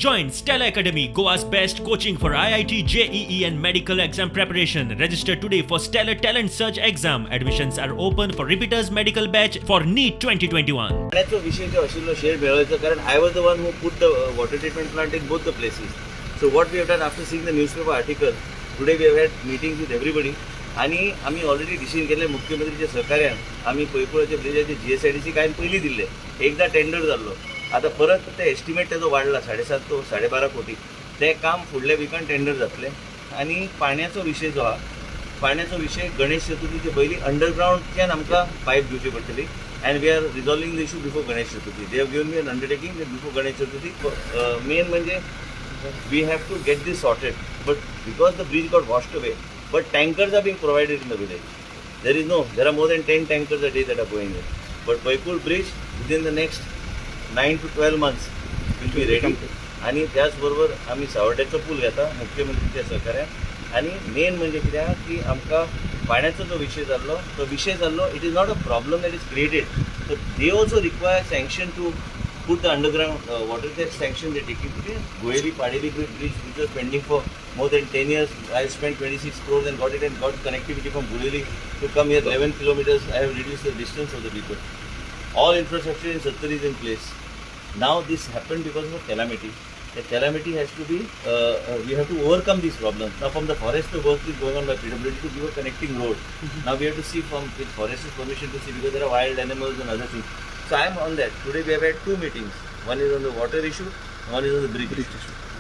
Join Stellar Academy, Goa's best coaching for IIT, JEE and medical exam preparation. Register today for Stellar Talent Search exam. Admissions are open for repeaters medical batch for NEET 2021. पाण्याचो विशय जो आशिल्लो shade मेळोवचो, कारण I was the one who put the water treatment plant in both the places. So what we have done, after seeing the newspaper article today, we have had meetings with everybody आनी आमी already decision केल्लें. मुख्यमंत्रीच्या सहकार्यान आमी पैकुळाच्या ब्रिजाचे GSIDC काय पयलीं दिल्ले, एकदां tender जाल्लो. आतां परत ते एस्टिमेट तेजो वाडला, 7.5 तो 12.5 कोटी. तें काम फुडल्या विकान टेंडर जातलें. आनी पाण्याचो विशय जो आहा, पाण्याचो विशय, गणेश चतुर्थीचे पयलीं अंडरग्रावंडच्यान आमकां पायप घेवची पडटली and we are resolving the issue before Ganesh Chaturthi. They have given me an undertaking before Ganesh Chaturthi. Main म्हणजे we have to get this sorted, but because the bridge got washed away, but tankers are being provided in the village. There is no there are more than 10 tankers a day that are going there. But Paikul bridge, within the next 9 to 12 months, will be ready. आणि त्याचबरोबर आमी सावड्ड्याचो पूल घेता मुख्यमंत्रीच्या सहकार्यान. आनी main म्हणजे कितें आहा की आमकां पाण्याचो जो विशय जाल्लो, तो विशय जाल्लो, it is not a problem that is created. So they also require sanction to put the underground water. That sanction they taking today. Gueli Padeli bridge, which was pending for more than 10 years, I spent 26 crores and got it and got connectivity from Guleli to come here, 11 kilometers. I have reduced the distance of the people. All infrastructure in Sattari is in place. Now this happened because of a calamity. The calamity has to be, we have to overcome these problems. Now from the forest, the work is going on by PWD to give a connecting road. Now we have to see from with forest's permission to see, because there are wild animals and other things. So I am on that. Today we have had two meetings. One is on the water issue, one is on the bridge issue.